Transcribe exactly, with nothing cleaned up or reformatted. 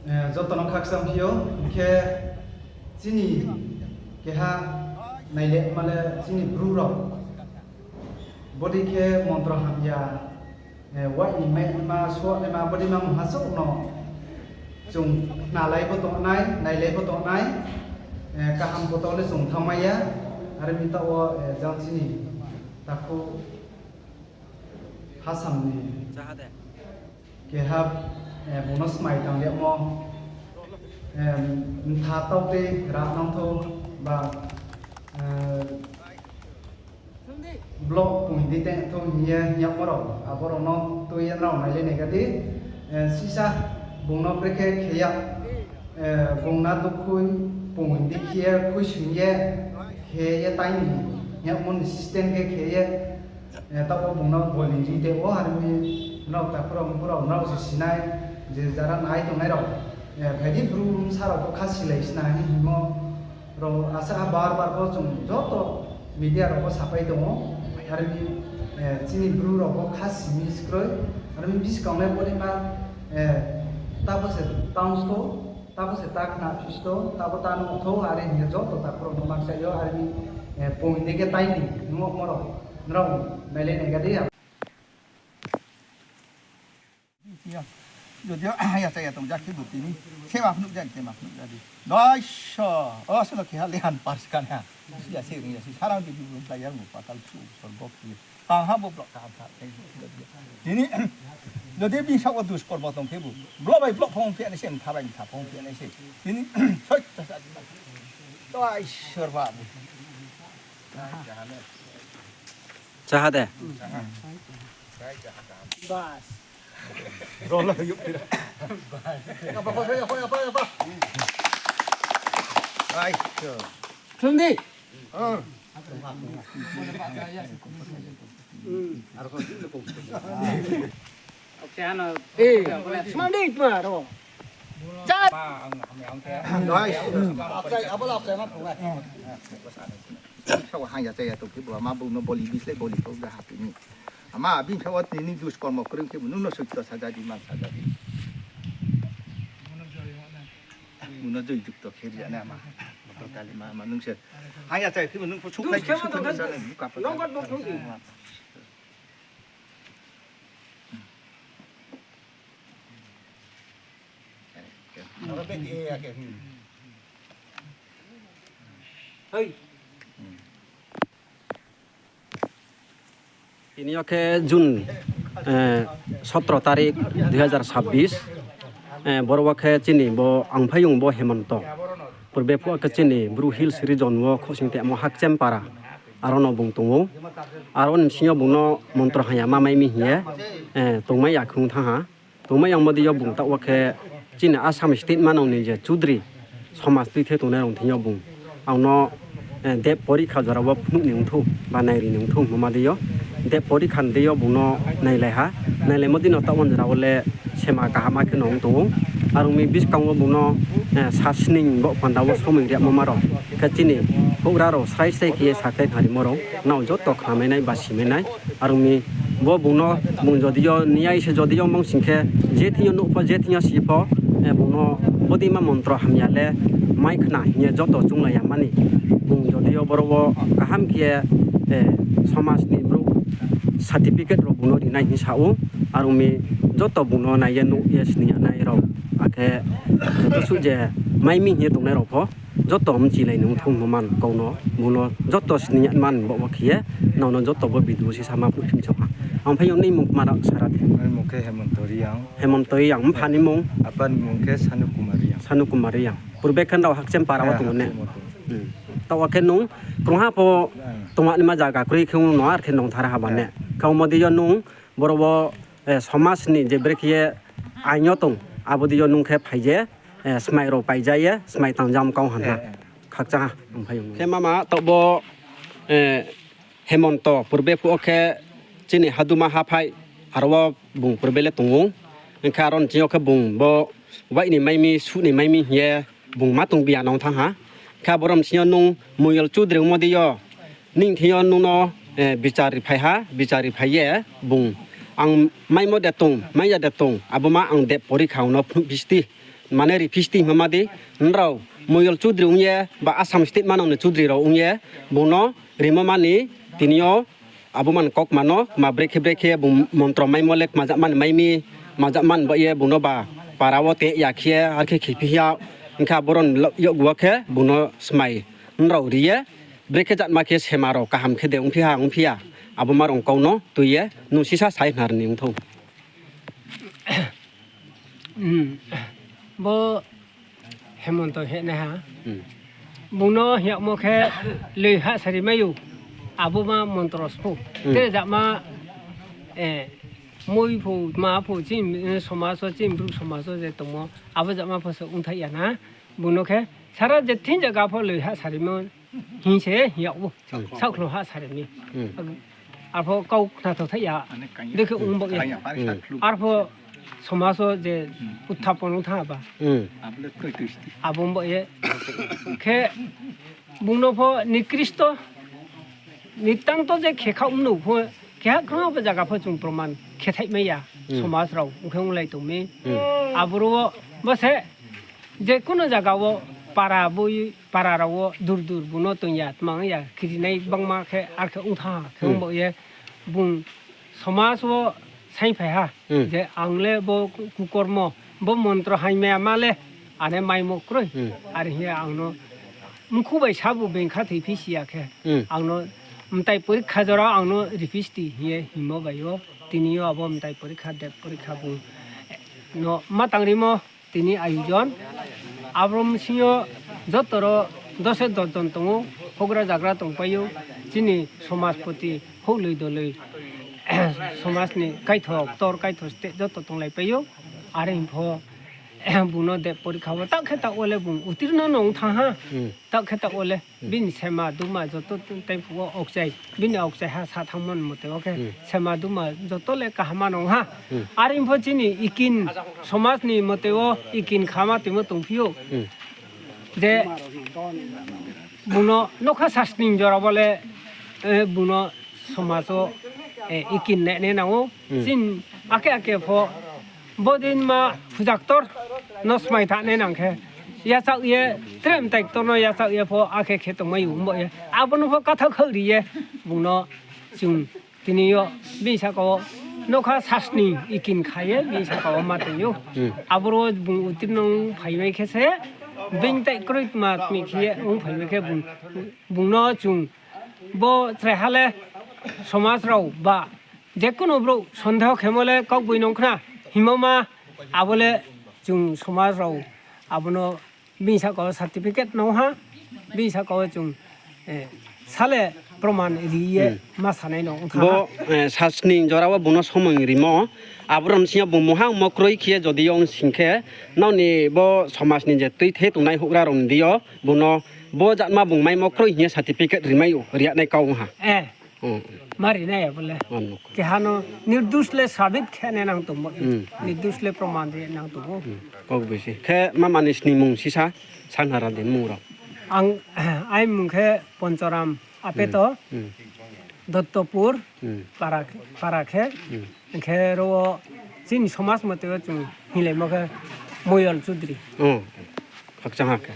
Eh, joto no khakchang phi ou, hing khe chini keha nailema le chini Bru rao. Bodei khe montro hamya, eh, wai ni maima, suak naima, bodei ma mungha souh no chung khnalai pho tongnai, nailai pho tongnai, eh, kaham pho tau le chung thanngmai ya, are mi taoh wo, eh, jang chini takhu Hasam ni keha, eh, bung no smai tang yagmo, eh, mtha tau tei ra nang thou ba, eh, block pung di tei thou hing ye hing yagmo rao, abo rao no tui ye nrao nailai nai ga di, eh, sisa bung no brekhe khe ya, eh, bung na dukhui pung di khe ye khuisoing ye khe ye tai ni hing yagmo ni system khe khe ye, eh, taoh wo bung no boli ri de wo, are mi nrao takhu rao, mkhu rao, nrao se sinai, je jara nai tongnai rao, eh, phai di Bru bsa rao pho kha silai sna hing hingmo rao asa ha bar bar pho chung joto media rao pho sapai tong ou, are mi, eh, chini Bru rao pho kha si mi se kroi, are mi buskang nai bodei ma, eh, tabo se tang sto, tabo se ta khna phi sto, tabo ta nuh thou, are hing ye joto takhu rao no makchai yo, are mi, eh, pung di khe tai ni nuhmo rao, nrao nailai nai ga di. Jodi yo ya chaya tong ja khe bo tini. Sema phnuh ja, sema phnuh ja di. Doiso. O, sono keha lehan pars kan ha. Ya se ring ya se sarang di bu player mu patal su sorgo ki. Tang ha bo block kaham kha. Tini, jodi bini saoh wo duskormo tong khe bu. Block bai block phong phi nai se, mtha bai mtha phong phi nai se. Tini, soi ta sa di. Doiso ba bu. Chaha de. Bas. Ai, to. Khulum di. Eh, smang di tma ro. Chat. Nice. Abo la, abo la, abo la. Sa wa hang ya cha ya tong khe bo, ama bung no boli bislei boli kau da ha tini. Ama bini sa wa tini duskormo kroi khe bo, nung no soitto saja di, man saja di. Bung no joi jukto khe ri ya na ama. Totally ma, ma nung se. Hang ya cha ya khe bo, nung pho suklai, suklai sa nai, buka pho. Nung got bo thung di. Tini yo khe June, eh, sotro tarik dui hazar sabbis, eh, boro wo khe chini bo Angphaiyong bo Hemonto. Purbe phuh khe chini Bru Hills region wo khosning temo Hakchem para. Aro no bung tong ou. Aro ni bsing yo bung no montro haya ma mai mi hing ye, eh, tongmai ya khung thanng ha. Tongmai yangmo di yo bung taoh wo khe chini Assam state manang ni je Chudri somaj tuithe tongnai rao thing yo bung. Ang no, eh, dep porikha jora wo phnuh ni ongthou, ba nairi ni ongthou hingmo ma di yo. Dep porikha ni di yo bung no nailai ha. Nailaimo di no taoh wo jora wo le sema kaham khe no ong tong ou. Are ong mi buskang wo bung no, eh, sasning bo panda wo somoi riamo ma rao. Khe chini houhgra rao srai srai khe ye sakhlai thangrimo rao. Nrao joto khnamai nai, ba simai nai. Are ong mi bo bung no, bung jodi yo niyai se jodi yo mang sing khe, je thing yo nuh pho, je thing yo si pho, eh, bung no bodei ma montro hamya le mai khna hing ye joto chounglai ya mani. Bung jodi yo boro wo kaham khe, eh, somaj ni brouh certificate rao bung no rinai hing sa ou. Are ong mi joto bung no nai ye nuh ye sning ya nai rao. Akhe joto suh je mai mi hing ye tongnai rao pho joto mchilai ni ongthou hingmo man kau no, bung no joto sning ya man bo wo khe ye, nrao no joto bo video wo sisa ma phnuh phim chong ha. Ang phai yo nini mung kma rao sara di. Ani mung khe Hemonto Reang. Hemonto Reang, mpha ni mung? Apa ni mung khe Sanu Kumar Reang. Sanu Kumar Reang. Purbe khe nrao Hakchem para wo tong ne? Taoh wo khe nung krungha pho tongma ni ma zaga kroi khe ong no ar khe nongthar ha ba ne? Khe omo di yo nung boro wo, eh, somaj ni je brekhe ye ain yo tong, abo di yo nung khe phai je, eh, smai rao paija ye, smai tangjam kau ha na. Khakchang ha, ang phai yo. Khe mama taoh bo, eh, Hemonto purbe phuh wo khe chini haduma haphai, aro wo bung purbe le tong ou. Hing khe aro ni ching yo khe bung bo wai ni mai mi, suh ni mai mi hing ye bung ma tong biya nong thanng ha. Khe abo rom sing yo nung Moyol Chudri ongmo di yo, nini thing yo nung no, eh, bichar ri phai ha, bichar ri phai ye bung ang maimo de tong, mai ya de tong, abo ma ang dep porikha ang no phnuh bisti. Mane ri phisti hima ma di, nrao Moyol Chudri ong ye, ba Assam state manang ni Chudri rao ong ye, bung no rimo mani, tini yo abo man kau kma no, kma brekhe brekhe bung montro maimo le kma jat man mai mi, kma jat man ba ye bung no ba para wo te ya khe, ar khe khephi ya, hing khe abo rao ni lo-, yakgu wo khe bung no smai, nrao ri ye, brekhe jat ma khe sema rao kaham khe de ongphi ha, ongphi ya, abo ma rao kau no tui ye, nung sisa sai hnar ni ong thou. Hmm. Bo Hemonto hinai ha. Hmm. Bung no hing yagmo khe loi hahsa ri mai ou. Abo ma montro sphou. Hmm. Tre jama, eh, moi pho, ma pho, chini, eh, somaj wo, chini Bru somaj wo je tongmo, abo jama pho se ongthai ya na. Bung no khe sara je thing zaga pho loi hahsa rimo hing se hing yag ou. Hmm. Saohkhlo hahsa ri mi. Hmm. Arpho kau khna tho thai ya. Dekhe ong bo ye. Hmm. Arpho somaj wo je uthapon ong tha ba. Hmm. Abo bo ye. Khe bung no pho ni Khristo ni tang to je khe kha ong no pho, keha khrang abo zaga pho chung proman khe thai mai ya. Hmm. Somaj rao ong khe onglai tong mi. Hmm. Aboro wo bo se je kuno zaga wo para boi para rao wo dur dur bung no tong ya, tmang ya, khirinai bangma khe ar khe ong tha ha, khe ong bo ye bung somaj wo saing phai ha, je ang le bo ku-, kukormo, bo montro haimaya ma le, ane maimo kroi, are hing ye ang no mkhu bai sabu being kha thoi phi si ya khe, ang no mtai porikha jora ang no ri phi sti hing ye hingmo bai yo, tini yo abo mtai porikha, dep porikha bung no ma tang rimo, tini ayujon. Abo bsing yo joto ro dos e dos jon tong ou, houhgra zagra tongpai ou, chini somajpoti houhloi doloi, somaj ni kaitho ktor, kaitho state joto tonglaipai ou. Are hing pho, bung no dep porikha wo taoh khe taoh wo le bung utirno no ong thanng ha. Taoh khe taoh wo le bini sema duma joto taiphuh wo aokchai, bini aokchai ha sa thanngmo ni mote wo khe sema duma joto le kaham ma no ong ha. Are hing pho chini ikin somaj ni mote wo ikin khama toimo tongphi ou. Je bung no nokha sasning jora wo le, eh, bung no somaj wo, eh, ikin nai nai nang ou. Chini ake ake pho bodei ma phuja ktor no smai tha nai nang khe, yachaoh ye, tre mtai ktor no yachaoh ye pho akhe khe tongmai ou bo ye. Abo no pho kathaoh khaoh ri ye, bung no chung tini yo bini sahka wo nokha sasning ikin kha ye bini sahka wo ma tong ou. Aboro bung utirno ong phaimai khe se, bini tai kroi tma tmi khe ye ong phaimai khe bung, bung no chung bo chraiha le somaj rao ba je kuno brouh sondeho khemo le kaugboino ong khna hingmo ma, abo le chung somaj rao abo no bini sahka wo certificate no ha, bini sahka wo chung, eh, sale proman ri ye ma sanai no ong tha ha. Bo, eh, sasning jora wo bung no somoi rimo, abo rao bsing yo bung mungha ongmo kroi khe ye jodi yo ong sing khe, nrao ni bo somaj ni je tuithe tongnai houhgra rao ni deing yo bung no bo jatma bung maimo kroi hing ye certificate rimai ou, ri ya nai kau ong ha. Ma ri nai ya bo le. Keha no nirdos le sabit khe nai nang tong bo. Nirdos le proman ri nang tong ou. Kaugboisi. Khe mama ni sningmung sisa sanghara di mung rao. Ang, aini mung khe Ponchoram Apeto, Dottopur, para, para khe, hing khe ro wo chini somaj mote wo chung hinglaimo khe Moyol Chudri. Khakchang ha khe.